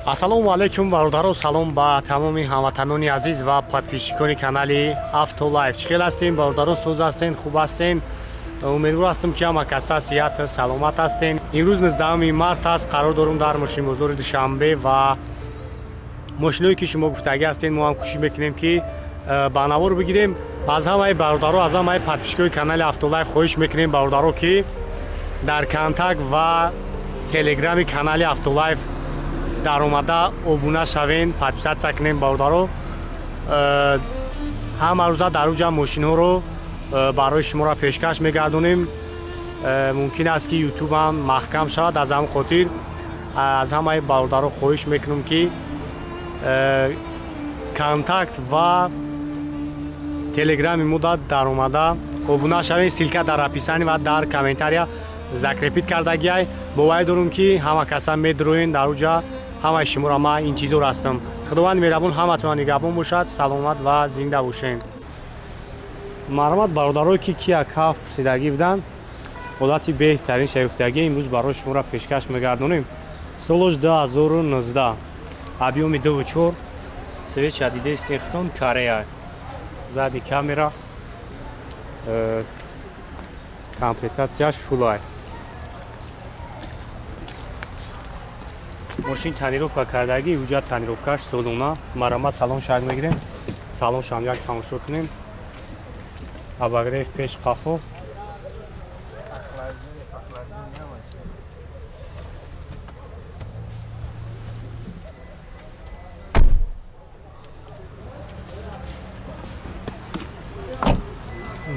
Ассалому алайкум бародаро, салом ба тамоми ҳамватанони азиз ва подписчикони канали Автолайф. Чӣ хел ҳастем бародаро, соз ҳастен, хуб ҳастен? Умедвор ҳастем, ки ҳама каса сиҳат саломат ҳастен. Имрӯз 19 март аст, қарор дорум дар мошинбозори Душанбе ва мошиное ки шумо гуфтагӣ ҳастен, мо ҳам кӯшиш мекунем, ки ба навор бигирем. Аз ҳамаи бародаро, аз ҳамаи подписчикони канали Автолайф хоҳиш мекунем бародаро, ки дар контакт ва телеграми канали Автолайф даромада обуна шавем, подписаться кунем бародаро. Ҳама рӯза дар уҷа мошинҳоро барои шуморо пешкаш мегардонем. Мумкин аст, ки ютубам маҳкам шавад, аз ҳамин хотир аз ҳамаи бародаро хоҳиш мекунем, ки контакт ва телеграми мо даромада обуна шавем. Ссылка дар описание ва дар комментария закрепить кардагиай. Боварӣ дорум, ки ҳама каса медроен дар уҷа. Ҳамаи шуморо ман интизор ҳастам. Худованди меҳрабон ҳаматона нигаҳбон бошад, саломат ва зинда бошед. Марҳамат бародарое, ки Киа K7 пурсидагӣ буданд, ҳолати беҳтарин шаюфтагӣ имрӯз барои шуморо пешкаш мегардонем. Солош 2019, объёми 2.4, свеча дидестин хитон, Корея, задний камера, комплектацияш фулай. Мошин тонировка кардагӣ, ҳуҷҷат тонировкаш солона. Марҳамат, салон шак мегирем, салон шам як тамошо кунем. Обогрев пеш, қафо.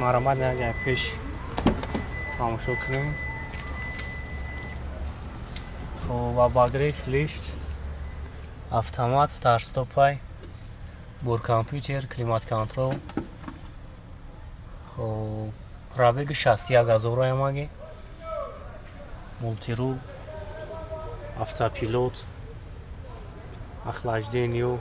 Марҳамат, як пеш тамошо кунем. Хоб, обогрев, лифт, автомат, старт-стопай, борткомпютер, климат-контрол. Хоб, пробеги 61 ҳазор аймаги, мультирул, автопилот, охлаждение.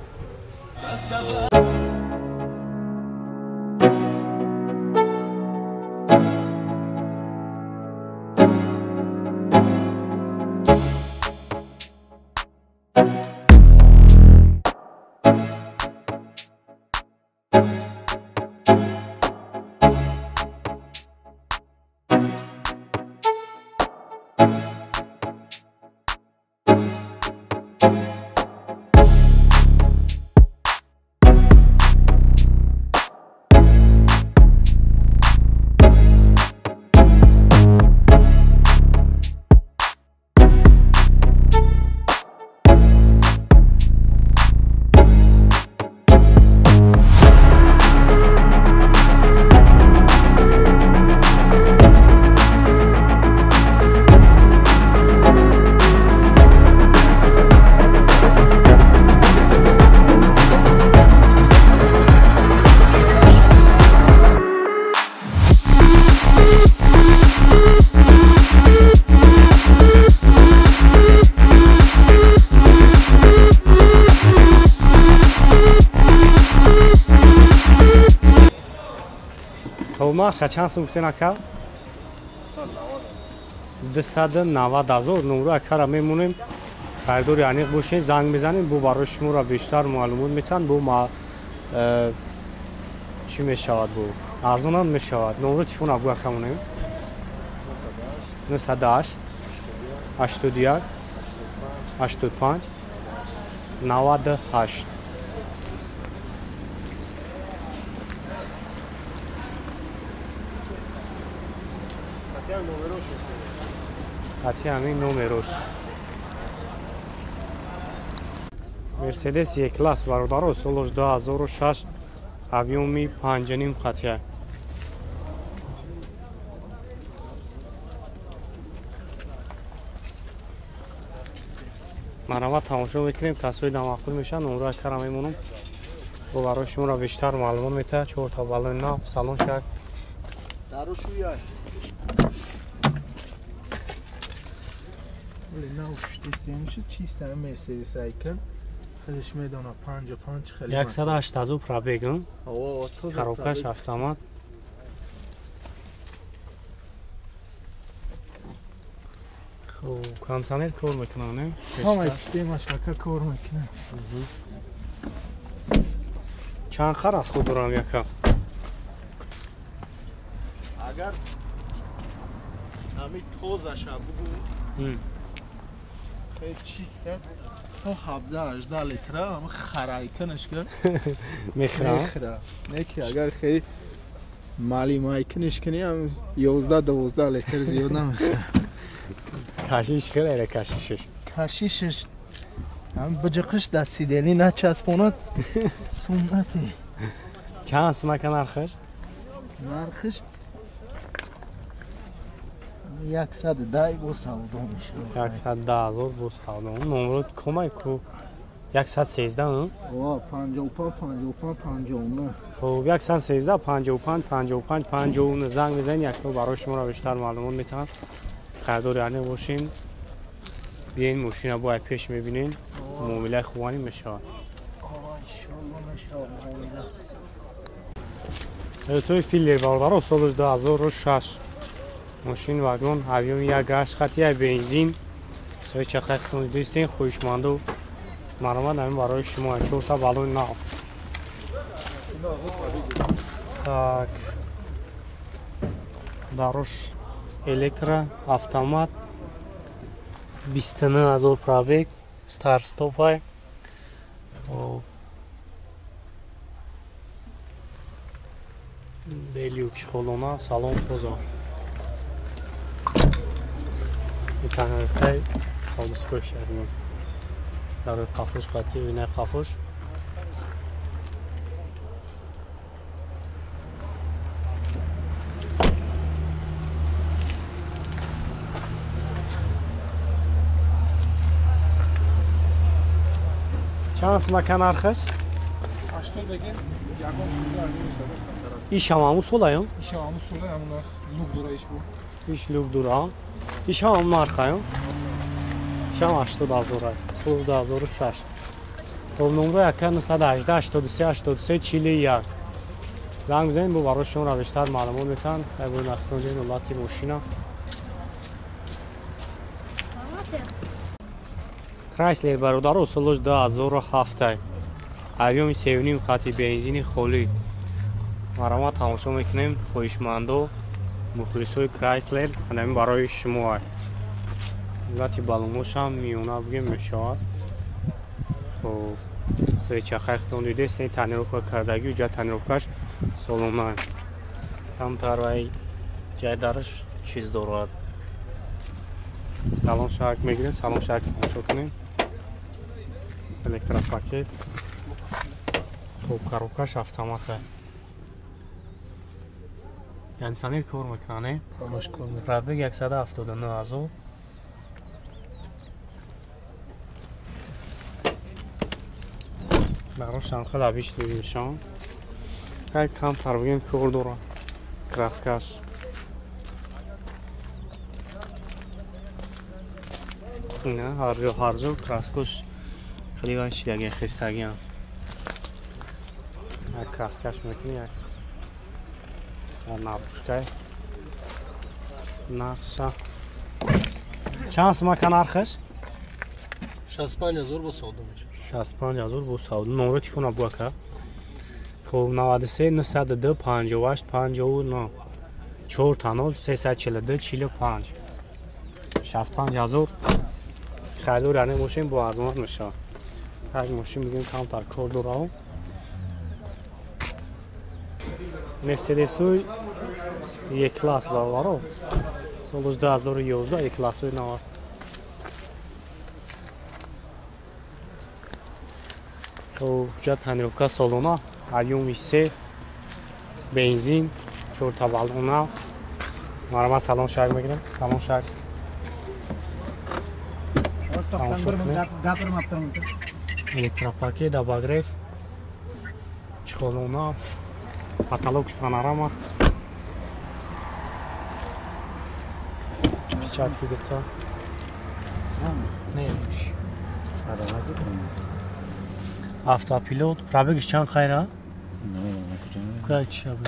Нарха чанд сум гуфтен, ака? 290 ҳазор. Номро акара мемонем, харидори аниқ бошед, занг мезанем, бо барои шуморо бештар маълумот метиҳанд. Бо чӣ мешавад, бо арзонам мешавад. Номро телефон абгӯ ака монем: 908 81 85 98. Хати ҳамин номерош. Мерседес Е-класс бародаро, солош 2006, объёми 5.5 хатия. Марҳамат, тамошо мекунем. Касои дамаъқул мешаванд, номро акара мемонам, бо барои шуморо бештар маълумот метаҳад. Чорта балони нав, салон шак. 180 пробег, коробкаш автомат. Кондиционер кор мекунад, не? Ҳама системаш ака кор мекунад. Чанд қар аз худ дорам яка? Агар ҳами тозаша бугу, хеле чиста, то 17-18 литра ҳама харайканаш кар мехӯра. Мехӯра. Не ки агар хеле малимайканаш кунӣ, ҳам 11-12 литр зиёд намехӯра. Кашиш хеле кашишаш. Кашишаш ҳам биҷиқиш дар сидели начаспонад суннате. Чанд сумака нархаш? Нархаш 110 бо савдо мешавад. 110 ҳазор бо савдо. Номрод комай ку 113? О, 55 55 59. Хуб, 113 55 55 59 занг мезанед, якто барои шуморо бештар маълумот метаҳанд. Харидори яъне бошин. Биёин мошина бояд пеш мебинен. Муомилаи хубани мешавад. Иншоалло мешавад муомила. Тои филлер бародаро соли 2006. Мошин вагон авион як гашт хати як бензин. Сои чақай хитон дистен хоҳишманду маромад ҳамин барои шумо чорта баллони нав. Так. Дарош электро автомат 29 ҳазор пробег, старт-стопай. Белюк шхолона, салон тоза. Метанрифтай холдуской шарни. Дарои қафуш қатъи винаи қафуш. Чанд сумака нархаш? 80 бегин, ягон сумда арзон мешавад. Иш ҳам ҳамун солаё? Иш ҳам ҳамун сола, ҳамун нарх лук дора иш бу. Иш лук дора. Иш ҳам ҳамун нархаё? Иш ҳам 80 ҳазор. Соли 2006. Хоб номро 1918 83 83 41. Занг бизанед, бо барои шумо бештар маълумот метаҳанд. Ай бо нахтон ҷои ҳолати мошина. Крайслер бародаро солаш 2007. Авиоми 3.5 хати бензини холӣ. Маромад тамошо мекунем. Хоҳишмандо, мухлисои Крайслер, ҳамин барои шумо. Лати баллоношам миёна бигем мешавад. Хоб, свечахай хитон дидест, ин тонировка кардагӣ, уҷа тонировкаш солона. Камтар вай ҷай дараш чиз дорад. Салон шарк мегирем, салон шарк тамошо кунем. Электропакет. Хоб, коробкаш автомата. Кондиционер кор мекунад, не? Ҳамаш кор мекунад. Пробег 179 ҳазор. Барошам хеле обичный мешаванд. Хеле камтар бигем кор дорад. Краскаш. Не, ҳар ҷо краскош хеле вай шидаги хестагиам. Як краскаш мекунӣ, як нарушкай. Нарша. Чанд сумака нархаш? 65 ҳазор бо савдо мешавад. 65 ҳазор бо савдо. Номро телефона бу ака. Хоб 93 902 58 59 4 0 342 45. 65 ҳазор. Харидор яъне мошин бо арзонат мешавад. Як мошин бигем камтар кор дорад. Мерседесуи Е-класс бародаро. Соли 2011 Е-классуи нав. Хоб, ҷа тонировка солона, объёми 3, бензин, 4 баллона. Маромад салон шарк мегирем, салон шарк. Электропакет, обогрев, чехолона, потолок панорама. Печатки деца. Не. Автопилот, пробегиш чанд хайра? Кай чи аб?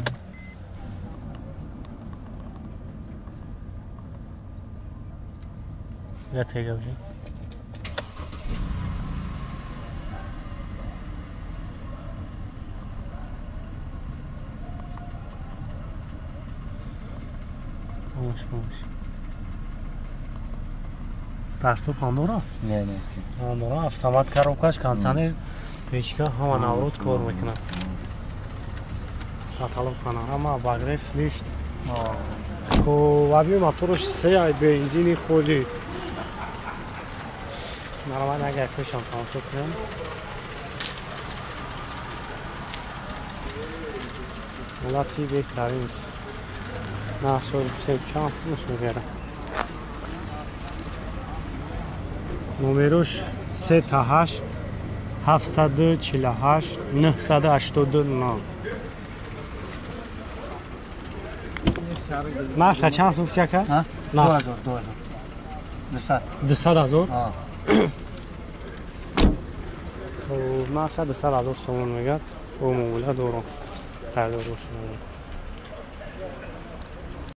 Я тега уже. Помощь, помощь. Старт-стоп ҳам дора? Не, не. Ҳам дора. Автомат коробкаш, кондиционер, печка, ҳама наврод кор мекунад. Каталог панорама, обогрев, лифт. Хоб, моторш се бензини холи. Нормально, агар пешам тамошо кунем. Ҳолати беҳтарин. Нақшҳои чанд сумаш мебарад. Номерош 3 8 748 989. Нархша чанд сум яка? 2000, 2000. 200. 200 000? Хуб, нархша 200 000 сомон мегӯяд. Бо муомила дорум. Харидор бошед.